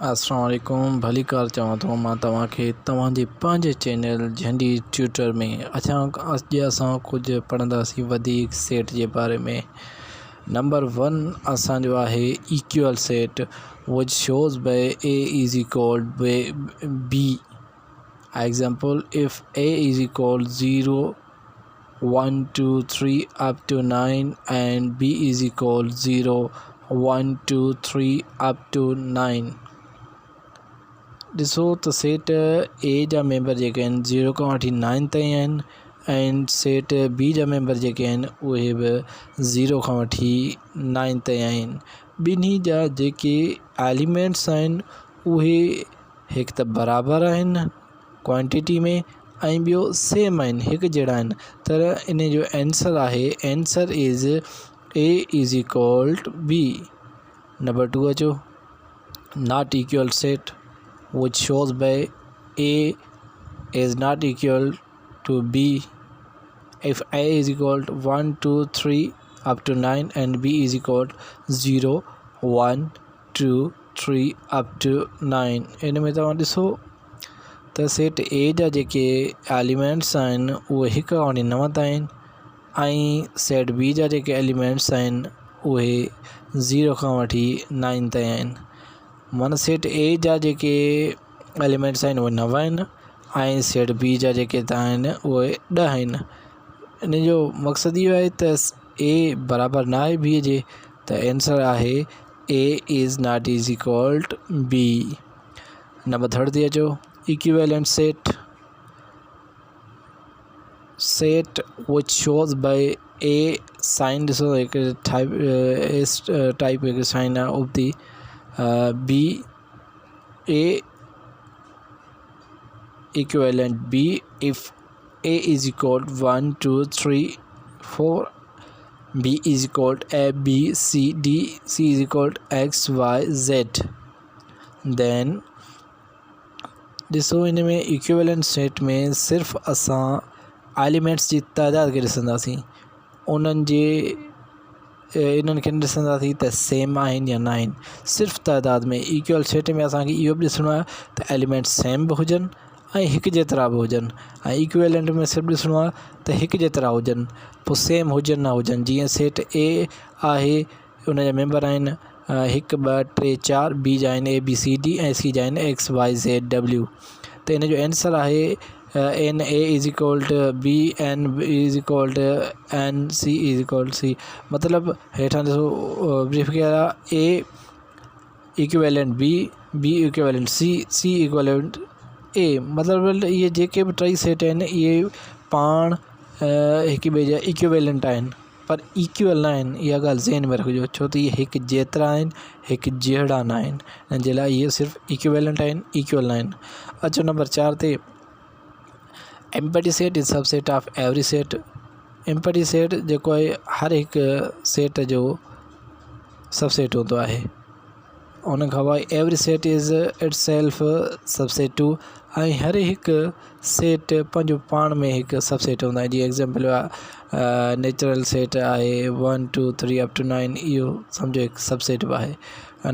السلام عليڪم ڀليڪار چوان ٿو مان توهان کي توهان جي پنهنجي چينل جهنڊي ٽيوٽر ۾ اچان اڄ اسان ڪجهه پڙهنداسين وڌيڪ سيٽ جي باري ۾ نمبر ون اسانجو آهي equal set which shows by A is equal B B example if A is equal 0 1 2 3 up to 9 and B is equal 0 1 2 3 up to 9 ڏسو ته سيٽ اي جا ميمبر جيڪي آهن زيرو کان وٺي نائن تائين آهن ۽ سيٽ بي جا ميمبر جيڪي آهن اهي به زيرو کان وٺي نائن تائين آهن ٻنهي جا جيڪي ايليمينٽس آهن اهي هڪ ته برابر آهن ڪوانٽٽي ۾ ۽ ٻيو سيم آهن هڪ جهڙا آهن ته ان جو آنسر آهي answer is A is equal to B number two اچو not equal set which shows by A is not equal to B if A is equal to 1 2 3 up to 9 and B is equal to 0 1 2 3 up to 9 ان ۾ توهان ڏسو ته set A جا جيڪي elements آهن اهي هڪ کان وٺي نو تائين ۽ سيٽ بي جا جيڪي ايليمينٽس آهن اهي زيرو کان وٺي نائن تائين آهن معنيٰ سيٽ اي جا جيڪي ايليمينٽس آهن اهي نو آهن ۽ سيٽ بي جا جيڪي آهن اهي ڏهه آهن ان جو مقصد اهو آهي ته اي برابر نه آهي بي جي ته آنسر آهي A is not is equal to B number third تي اچو equivalent set set which shows by A sign ڏسو هڪ ٽائپ ايس ٽائپ هڪ سائن آهي ابتي B A equivalent B if A is equal 1 2 3 4 B is equal A B C D C is equal X Y Z then ڏسو ان ۾ equivalent set ۾ صرف اسان elements جي تعداد کي ڏسنداسين انهن جي انهن کي نه ڏسنداسين ته سيم آهن يا نه آهن صرف تعداد ۾ ايڪول سيٽ ۾ اسانکي اهو به ڏسڻو آهي ته ايليمينٽس سيم به هجن ۽ هڪ جيترا به هجن ۽ ايڪويلنٽ ۾ صرف ڏسڻو آهي ته هڪ جيترا هجن پوء سيم هجن نه هجن جيئن سيٽ اي آهي ان جا ميمبر آهن هڪ ٻه ٽي چار بي جا آهن اي بي سي ڊي ۽ سي جا آهن ايڪس وائي زيڊ ڊبليو ته ان جو آنسر آهي N A is equal to B N B is equal to N C is equal C مطلب هيٺان ڏسو بريف ڪيا A equivalent B B equivalent C C equivalent A مطلب اهي جيڪي به ٽئي سيٽ آهن اهي پاڻ هڪ ٻئي جا ايڪويلنٽ آهن پر ايڪول نه آهن اها ڳالهه ذهن ۾ رکجو ڇو ته اهي هڪ جيترا آهن هڪ جهڙا نه آهن ان جي لاء اهي صرف ايڪويلنٽ آهن ايڪول نه آهن اچو نمبر چار تي empty set is subset of every set empty set جيڪو آهي هر هڪ سيٽ جو سب سيٽ هوندو آهي ان کان پوء every set is itself subset to ۽ هر هڪ سيٽ پنهنجو پاڻ ۾ هڪ سب سيٽ هوندا آهن جيئن ايگزامپل آهي نيچرل سيٽ آهي one two three up to nine اهو سمجهو هڪ سب سيٽ به آهي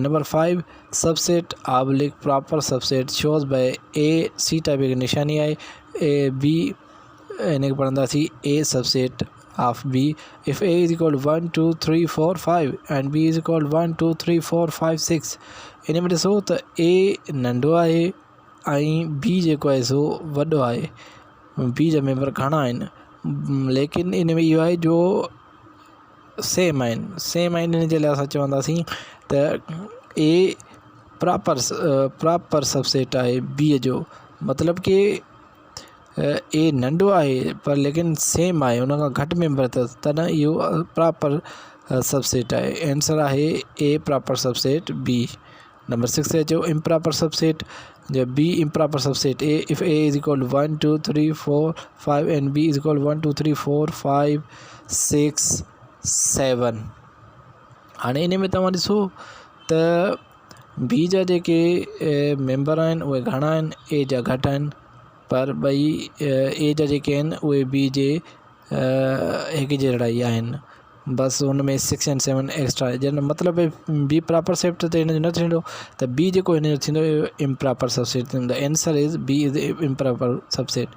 number five subset oblique proper subset shows by A C type هڪ نشاني آهي اي بي ان کي پڙهنداسين A subset of B if A is equal 1 2 3 4 5 and B is equal 1 2 3 4 5 6 ان ۾ ڏسو ته اي ننڍو آهي ۽ بي جيڪو آهي سو وڏو آهي بي جا ميمبر گهڻا آهن ليڪن ان ۾ اهو آهي جو سيم آهن سيم آهن ان جي لاء اسان چونداسين ته اي پراپر پراپر سب سيٽ آهي بي جو مطلب ڪي اي ننڍو آهي پر ليڪن سيم آهي ان کان گهٽ ميمبر اٿس تڏهن اهو پراپر سب سيٽ آهي آنسر آهي A proper subset B number six تي اچو امپراپر سب سيٽ جو B improper subset A if A is equal 1 2 3 4 5 and B is equal 1 2 3 4 5 6 7 هاڻي ان ۾ توهان ڏسو ته بي جا جيڪي ميمبر آهن اهي گهڻا آهن اي جا گهٽ آهن پر ٻئي اي جا جيڪي آهن اهي بي جي هڪ جهڙا ئي آهن. بس ان ۾ سڪس اينڊ سيون ايڪسٽرا آهي جنهن جو مطلب بي پراپر سيٽ ته هن جو نه ٿيندو ته بي جيڪو هن جو ٿيندو امپراپر سب سيٽ ٿيندو answer is B is improper subset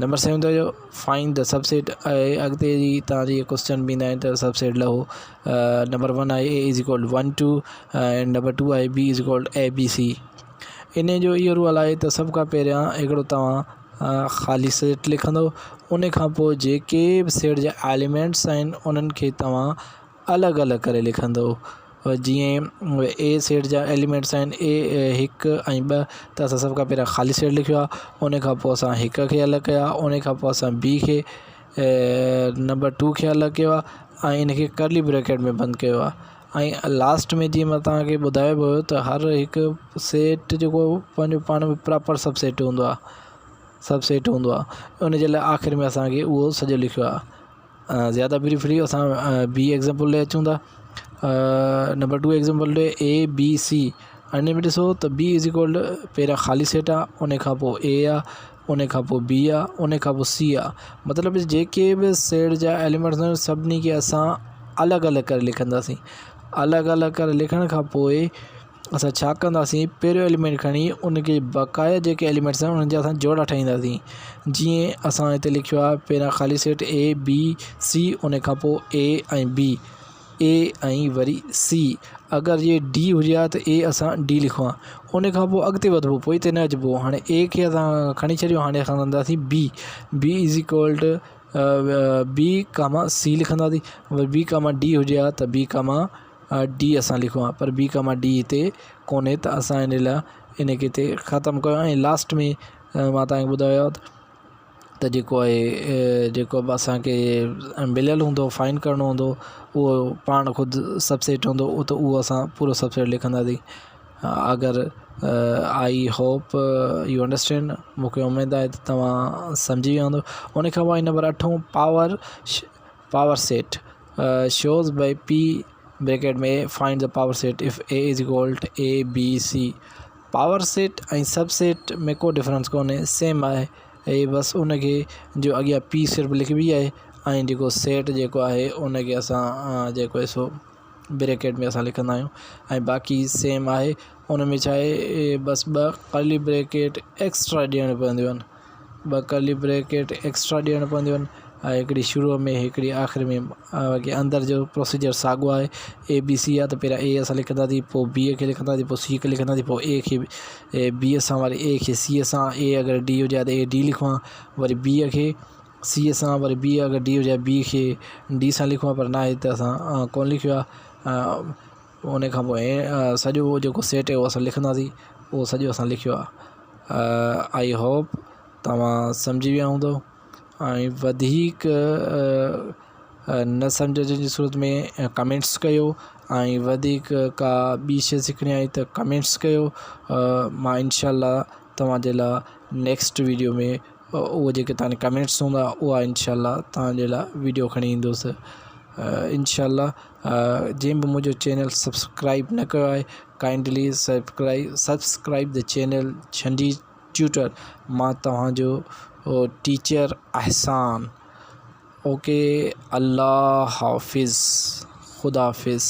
number seven جو فائنڊ the sub set آهي اڳتي جي توهان جي ڪوشچن به ايندا آهن ته سب سيٽ لهو نمبر ون آهي A is equal one two ۽ number two آهي B is equal A B C ان جو اهو رول آهي ته سڀ کان پهريان هڪڙو توهان خالي سيٽ لکندو ان کان پوءِ جيڪي به سيٽ جا ايليمينٽس آهن انهن کي توهان الڳ الڳ ڪري لکندو جيئن اي سيٽ جا ايليمينٽس آهن اي هڪ ۽ ٻه ته اسان سڀ کان پهريان خالي سيٽ لکيو آهي ان کان پوءِ اسان هڪ کي الڳ ڪيو آهي ان کان پوءِ اسان بي کي نمبر ٽو کي الڳ ڪيو آهي ۽ ان کي ڪرلي بريڪيٽ ۾ بند ڪيو آهي ۽ لاسٽ ۾ جيئن مان توهان کي ٻڌايو به هيو ته هر هڪ سيٽ جيڪو پنهنجو پاڻ ۾ پراپر سب سيٽ هوندو آهي سب سيٽ هوندو آهي ان جي لاءِ آخر ۾ اسان کي اهو سڄو لکيو آهي زياده بريفلي اسان ٻي ايگزامپل ڏئي اچون ٿا نمبر ٽو ايگزامپل ڏي اي بي سي ان ۾ ڏسو ته بي از ايڪول ٽو پهريان خالي سيٽ آهي ان کان پوءِ اي آهي ان کان پوءِ بي آهي ان کان پوءِ سي آهي مطلب جيڪي به سيٽ جا ايليمينٽس آهن سڀني کي اسان الڳ الڳ ڪري لکنداسين الڳ الڳ ڪري لکڻ کان پوءِ اسان ڇا ڪنداسين پهريون ايليمينٽ کڻي ان کي بقايا جيڪي ايليمينٽس آهن انهن جا اسان جوڙا ٺاهينداسين جيئن اسان هتي لکيو آهي پهريان خالي سيٽ اي بي سي ان کان پوءِ اي ۽ بي اي ۽ وري سي اگر جي ڊي هجي ها ته اي اسان ڊي لکون ها ان کان پوءِ اڳتي وڌبو پوءِ هتي نه اچبو هاڻي اي کي اسان کڻي ڇڏيو هاڻي اسان ڪنداسين B B is equal to B comma C لکنداسين وري بي ڪاما ڊي هجي ها ته بي ڪاما ڊي اسان لکون ها پر بي ڪاما ڊي هتي ڪونهي ته اسان ان لاءِ ان کي هتي ختم ڪيو ۽ لاسٽ ۾ مان توهان کي ٻڌايو ته جيڪو آهي جيڪو به اسان کي مليل هوندو فائنڊ ڪرڻو هوندو اهو پاڻ خود سب سيٽ هوندو اهو ته اهو اسان پورو سب سيٽ لکنداسين اگر I hope you understand مون کي اميد آهي ته توهان سمجهي ويا هوندؤ ان کان پوءِ نمبر اٺون power power set shows by P bracket ۾ find the power set if A is equal to A B C power set ۽ sub set ۾ ڪو ڊفرنس ڪونهي سيم آهي ۽ بس ان کي جو اڳيان پي صرف لکبي آهي ۽ جيڪو سيٽ جيڪو آهي ان کي اسان جيڪو آهي سو بريڪيٽ ۾ اسان لکندا آهيون ۽ باقي سيم آهي ان ۾ ڇا آهي بس ٻه ڪرلي بريڪيٽ ايڪسٽرا ڏيڻ پونديون آهن ٻه ڪرلي بريڪيٽ ايڪسٽرا ڏيڻ پونديون آهن ۽ هڪڙي شروع ۾ هڪڙي آخر ۾ باقي اندر جو پروسيجر ساڳيو آهي اي بي سي آهي ته پهريان اي اسان لکنداسين پوءِ بي کي لکنداسين پوءِ سي کي لکنداسين پوءِ اي کي بي سان وري اي کي سي سان اي اگر ڊي هجي ها ته اي ڊي لکون ها وري بي کي سي سان وري بي اگر ڊي هجي ها بي کي ڊي سان لکون ها پر نه آهي ته اسان ڪونه لکيو آهي ان کان پوءِ سڄو جيڪو سيٽ آهي اهو اسان لکنداسين اهو سڄو اسان لکيو آهي I hope توهان سمجهي ويا هوندؤ ۽ وڌيڪ نه سمجهه جي صورت ۾ ڪمينٽس ڪيو ۽ وڌيڪ ڪا ٻي شيءِ سکڻي آهي ته ڪمينٽس ڪيو مان انشاء الله توهان جي لاءِ نيڪسٽ وڊيو ۾ اهو جيڪي توهان جا ڪمينٽس هوندا اها انشاء الله توهان جي لاءِ وڊيو کڻي ايندس انشاء الله جنهن به منهنجو چينل سبسڪرائب نه ڪيو آهي kindly subscribe the channel Chhandi tutor مان توهان جو ٽيچر احسان اوڪي الله حافظ خدا حافظ.